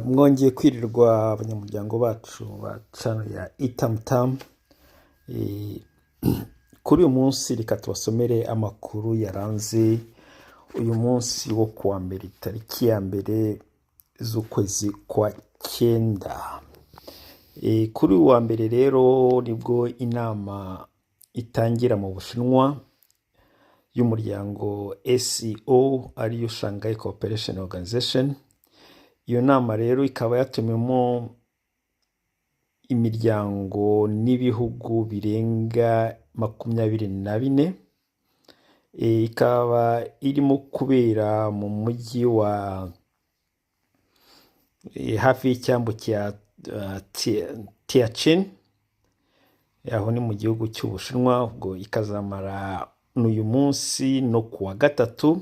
Mwongeye kwirirwa abanyamuryango bacu ba channel ya Itamtam. Kuri uyu munsi reka tubasomere amakuru yaranze uyu munsi wo kuwa mbere, tariki ya 1 z'ukwezi kwa 9. Kuri uyu wa mbere rero nibwo inama itangira mu Bushinwa y'umuryango SCO, ariyo Shanghai Cooperation Organization. Iyo nama rero ikaba yatumiwemo imiryango n'ibihugu birenga 24. Ikaba irimo kubera mu mujyi wa hafi y'icyambu cya Tianjin, aho ni mu gihugu cy'Ubushinwa. Ubwo ikazamara n'uyu munsi no ku wa gatatu,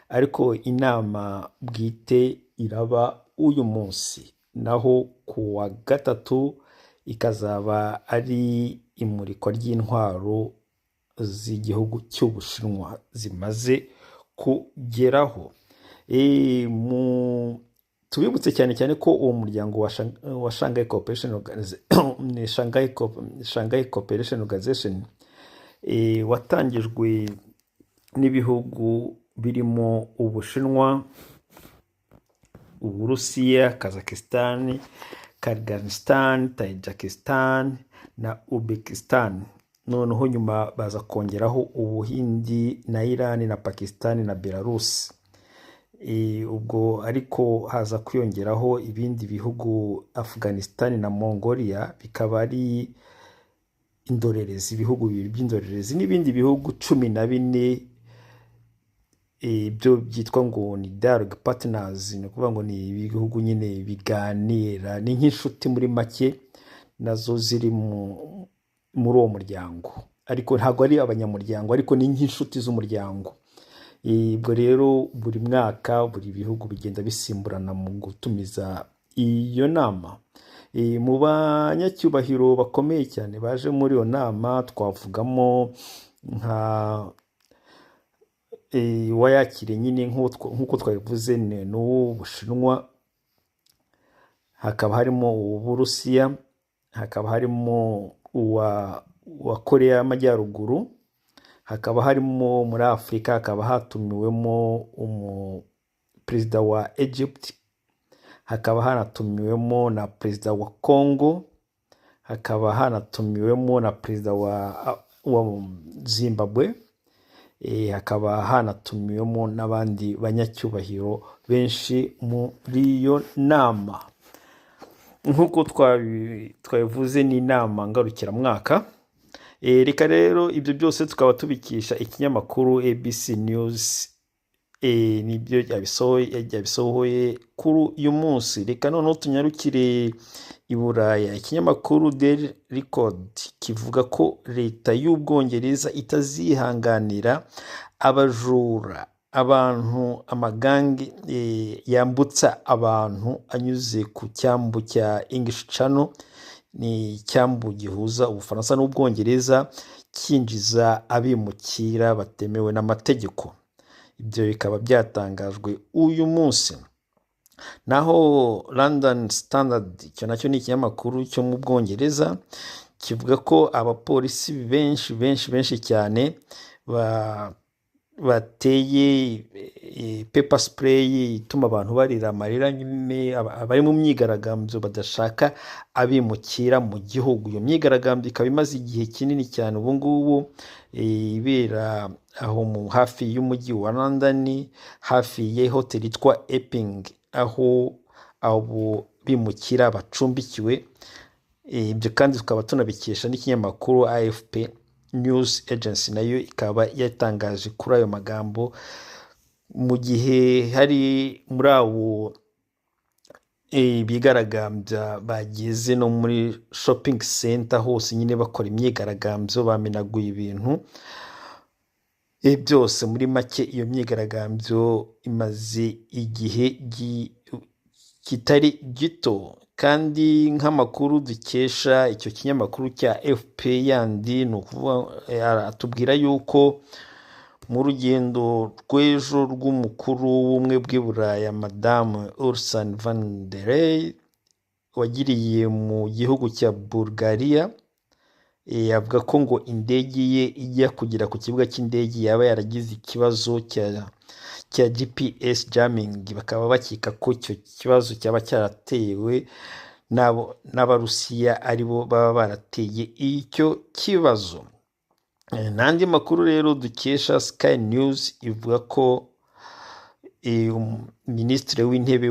ariko inama bwite iraba uyu munsi, naho ku wa gatatu ikazaba ari imurikwa ry'intwaro z'igihugu cy'Ubushinwa zimaze kugeraho. Tubibutse cyane cyane ko uwo muryango wa Shanghai Cooperation Organization watangijwe n'ibihugu birimo Ubushinwa, Uburusiya, Kazakhstan, Kyrgyzstan, Tajikistan na Uzbekistan. Noneho nyuma baza kongeraho Ubuhindi na Iran na Pakistan na Belarus. Ubwo ariko haza kwiyongeraho ibindi bihugu, Afghanistan na Mongolia, bikaba ari indorerezi, ibihugu bibiri by'indorerezi, n'ibindi bihugu 14 byo byitwa ngo ni dialogue partners. Ni ukuvuga ngo ni ibihugu nyine biganira, ni nk'inshuti muri make, nazo ziri muri uwo muryango, ariko ntabwo ari abanyamuryango, ariko ni nk'inshuti z'umuryango. Ubwo rero buri mwaka buri bihugu bigenda bisimburana mu gutumiza iyo nama. Mu banyacyubahiro bakomeye cyane baje muri iyo nama twavugamo nka wayakiriye nyine, nk'uko twabivuze, ni n'uw'Ubushinwa, hakaba harimo uw'Uburusiya, hakaba harimo uwa Korea y'Amajyaruguru, hakaba harimo muri Afurika hakaba hatumiwemo umuperezida wa Egypt, hakaba hanatumiwemo na perezida wa Congo, hakaba hanatumiwemo na perezida wa Zimbabwe, hakaba hanatumiwemo n'abandi banyacyubahiro benshi muri iyo nama. Nk'uko twabivuze, ni inama ngarukiramwaka. Reka rero ibyo byose tukaba tubikesha ikinyamakuru ABC News, nibyo yabisohoye kuri uyu munsi. Reka noneho tunyarukire i Buraya. Ikinyamakuru Daily Record kivuga ko leta y'Ubwongereza itazihanganira abajura, abantu, amagangi yambutsa abantu anyuze ku cyambu cya English Channel. Ni icyambu gihuza Ubufaransa n'Ubwongereza, cyinjiza abimukira batemewe n'amategeko. Ibyo bikaba byatangajwe uyu munsi. Naho London Standard, icyo nacyo ni ikinyamakuru cyo mu Bwongereza, kivuga ko abapolisi benshi benshi benshi cyane bateye pepper spray ituma abantu barira amarira nyine, abari mu myigaragambyo badashaka abimukira mu gihugu. Iyo myigaragambyo ikaba imaze igihe kinini cyane ubu ngubu, ibera aho mu hafi y'umujyi wa London, hafi ya hoteli yitwa Epping, aho abo bimukira bacumbikiwe. Ibyo kandi tukaba tunabikesha n'ikinyamakuru AFP News Agency, nayo ikaba yatangaje kuri ayo magambo, mu gihe hari muri abo bigaragambya bageze no muri shopping center hose nyine bakora imyigaragambyo, bamenaguye ibintu byose. Muri make iyo myigaragambyo imaze igihe kitari gito. Kandi nk'amakuru dukesha icyo kinyamakuru cya AFP yandi, ni ukuvuga atubwira yuko Mu rugendo rw'ejo rw'umukuru w'ubumwe bw'i Buraya, Madamu Ursula von der Leyen, wagiriye mu gihugu cya Bulgaria, avuga ko ngo indege ye ijya kugera ku kibuga cy'indege yaba yaragize ikibazo cya GPS jamming, bakaba bakeka ko icyo kibazo cyaba cyaratewe n'Abarusiya, aribo baba barateye icyo kibazo. N'andi makuru rero dukesha Sky News ivuga ko Minisitiri w'Intebe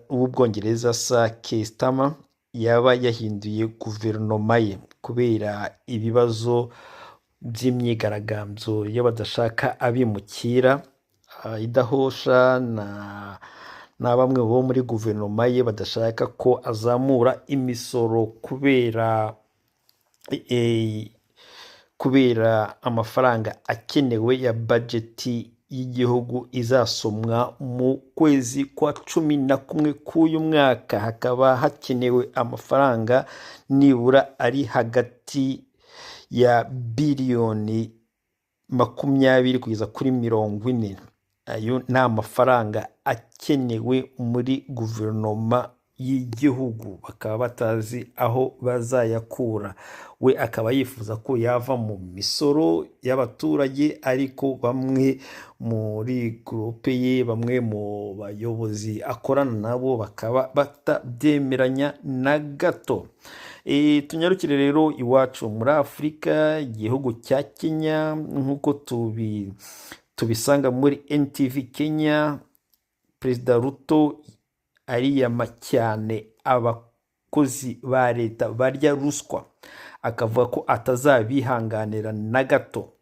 w'Ubwongereza Sir Keir Starmer yaba yahinduye guverinoma ye kubera ibibazo by'imyigaragambyo y'abadashaka abimukira idahosha, na bamwe bo muri guverinoma ye badashaka ko azamura imisoro kubera amafaranga akenewe ya bajeti y'igihugu izasomwa mu kwezi kwa 11 k'uyu mwaka, hakaba hakenewe amafaranga nibura ari hagati ya biliyoni 20 kugeza kuri 40. Ayo ni amafaranga akenewe muri guverinoma y'igihugu, bakaba batazi aho bazayakura. We akaba yifuza ko yava mu misoro y'abaturage, ariko bamwe muri groupe ye, bamwe mu bayobozi akorana nabo, bakaba batabyemeranya na gato. Tunyarukire rero iwacu muri Afurika, igihugu cya Kenya, nk'uko tubisanga muri NTV Kenya. Perezida Ruto ariyama cyane abakozi ba leta barya ruswa, akavuga ko atazabihanganira na gato,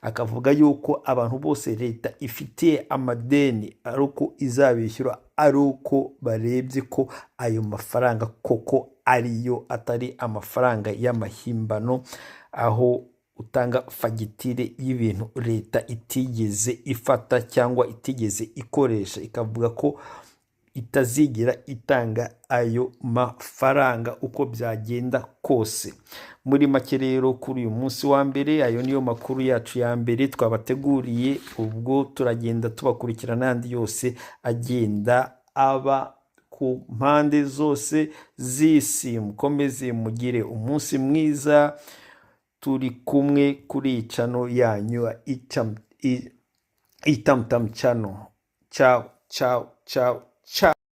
akavuga yuko abantu bose leta ifitiye amadeni ari uko izabishyura ari uko barebye ko ayo mafaranga koko ariyo, atari amafaranga y'amahimbano, aho utanga fagitire y'ibintu leta itigeze ifata cyangwa itigeze ikoresha, ikavuga ko itazigera itanga ayo mafaranga uko byagenda kose. Muri make rero, kuri uyu munsi wa mbere, ayo niyo makuru yacu ya mbere twabateguriye. Ubwo turagenda tubakurikira n'andi yose agenda aba ku mpande zose z'isi. Mukomeze mugire umunsi mwiza. Turi kumwe kuri iyi channel yanyu ya Itamtam Channel. Ciao, ciao, ciao, ciao.